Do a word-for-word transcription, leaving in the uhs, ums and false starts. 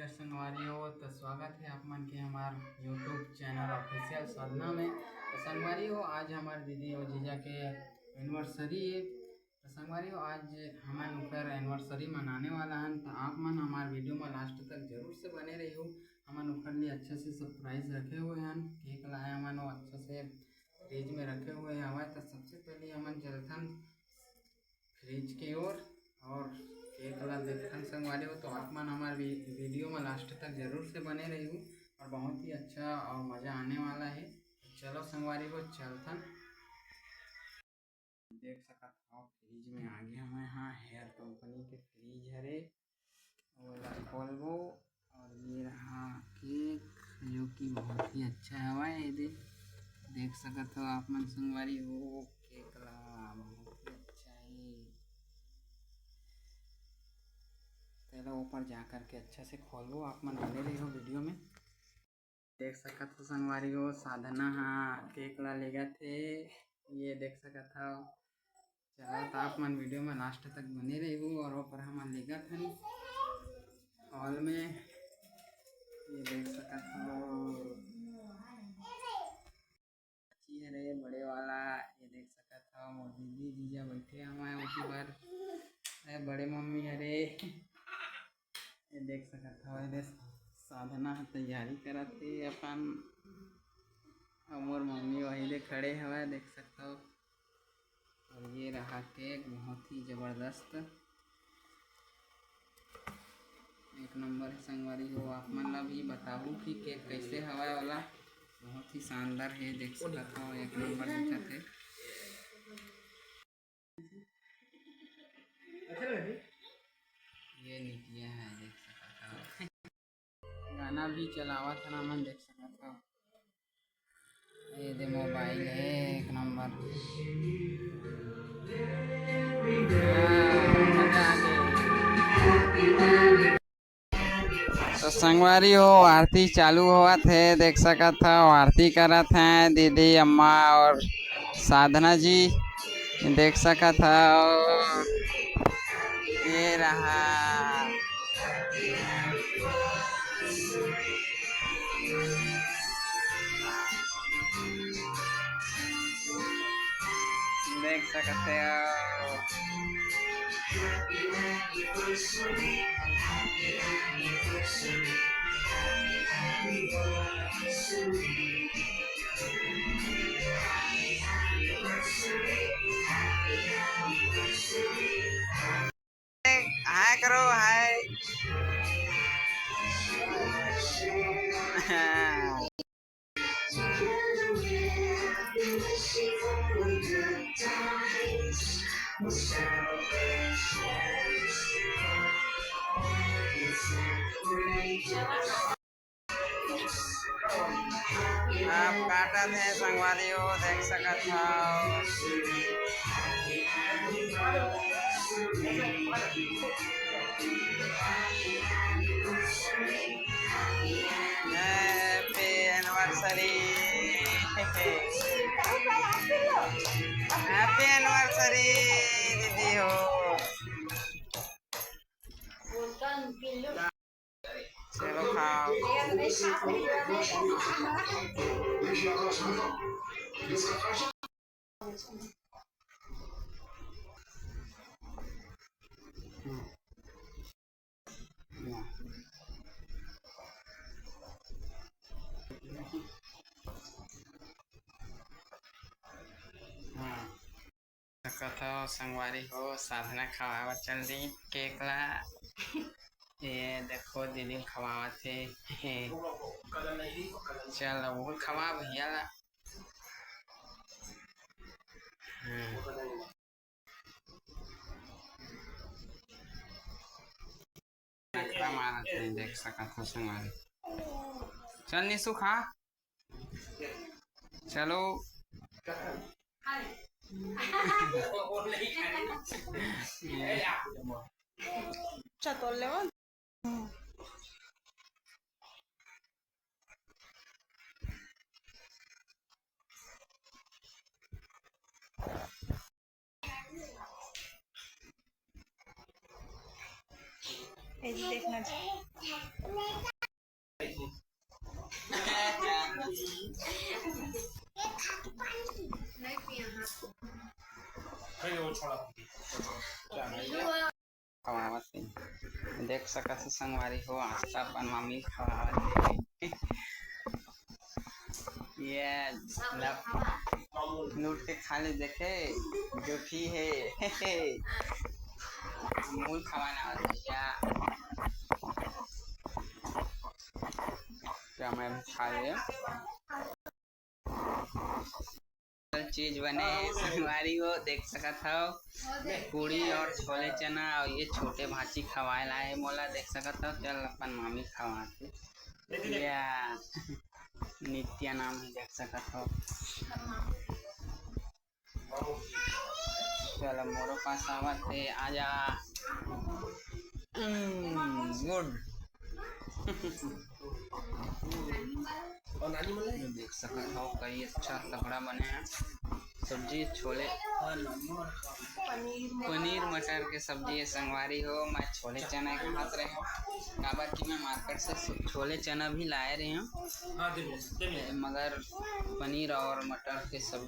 संगवारी हो, तो स्वागत है आप मन के हमार YouTube चैनल ऑफिशियल साधना में। तो संगवारी हो, आज हमार दीदी और जीजा के एनिवर्सरी है। तो संगवारी हो, आज हमन ओकर एनिवर्सरी मनाने वाला हन, तो आप मन हमार वीडियो में लास्ट तक जरूर से बने रहियो। हमन ओकर लिए अच्छा से सरप्राइज रखे हुए हन, केक लाए हमन, वो अच्छा से फ्रिज में रखे हुए हवय। तो सबसे पहले हमन चलथन फ्रिज के ओर और केक ला देखथन संगवारी हो। तो आप मन हमार वी-, वीडियो में लास्ट तक जरूर से बने रहियो और बहुत ही अच्छा और मजा आने वाला है। तो चलो संगवारी हो, चलथन। देख सकत हव, फ्रिज में आगे हवय, हाँ, हेयर कंपनी के फ्रिज हरे। ओला खोलबो और ये रहा केक, जो कि बहुत ही अच्छा हवय। ये दे, देख सकत हो आप मन संगवारी हो, केक ला बहुत ही अच्छा है। तेला ऊपर जा करके अच्छा से खोलबो, आप मन बने रहियो वीडियो में। देख सकत हो संगवारी हो, साधना हा केक ला लेगत हे। ये देख सकत हो, चला तो आप मन वीडियो में लास्ट तक बने रहियो और ओकर हमन लेगत हन हॉल में। ये देख सकत हो, बच्ची हरे बड़े वाला। ये देख सकत हो, मोर दीदी जीजा बैठे हवय ओती बर। अरे बड़े मम्मी हरे। ये देख सकत हव, एदे साधना ह तैयारी करत हे अपन, अउ मोर मम्मी वही दे खड़े हवय, देख सकत हव। और ये रहा केक, बहुत ही जबरदस्त, एक नंबर है संगवारी हो। आप मन ला भी बताहू कि केक कैसे हवय वाला, बहुत ही शानदार है, देख सकत हव, एक नंबर दिखत है। ये निकिया है, देख सकत हव। गाना भी चलावत हन हमन, देख सकत हव। ये दे मोबाइल है, एक नंबर। हाँ, मजा आ गया। तो संगवारी हो, आरती चालू होवत हे, देख सकत हव, आरती करत हे दीदी, अम्मा और साधना जी, देख सकत हव, ये रहा, देख सकत हव। हाय करो, हाय। आप काटत हे संगवारी हो, देख सकत हव। Happy anniversary, happy anniversary दीदी हो। चलो खाओ। हाँ। सकत हव संगवारी हो, साधना खवावत चल दी केक ला। ये देखो दीदी खवावत हे। चल अब वो खवा भैया ला। हम्म। नखरा मारत हे, देख सकत हव संगवारी। चल निशु खा। चलो। चतोल लेवा। ये देखना चाहिए। सकत हो संगवारी हो, आज त अपन मामी खवावत हे। ये लब लूट के खा ले, देखे जूठी हे। मूल खवाना आवत हे क्या? क्या मैं भी खा ले? चीज बने हे संगवारी हो, देख सकत हव, पूड़ी और छोले चना, और ये छोटे भांची खवाए ला हे मोला, देख सकत हव। चल अपन मामी खवाथे। या नित्या नाम हे, देख सकत हव। चल मोरो पास आवत हे, आजा। गुड। देख सकत हव, कई अच्छा तगड़ा बने हे सब्जी, छोले, पनीर मटर के सब्जी हे संगवारी हो। मैं छोले चना खात रहे हंव, काबर कि मैं मार्केट से छोले चना भी लाए रहे हंव, मगर पनीर और मटर के सब्जी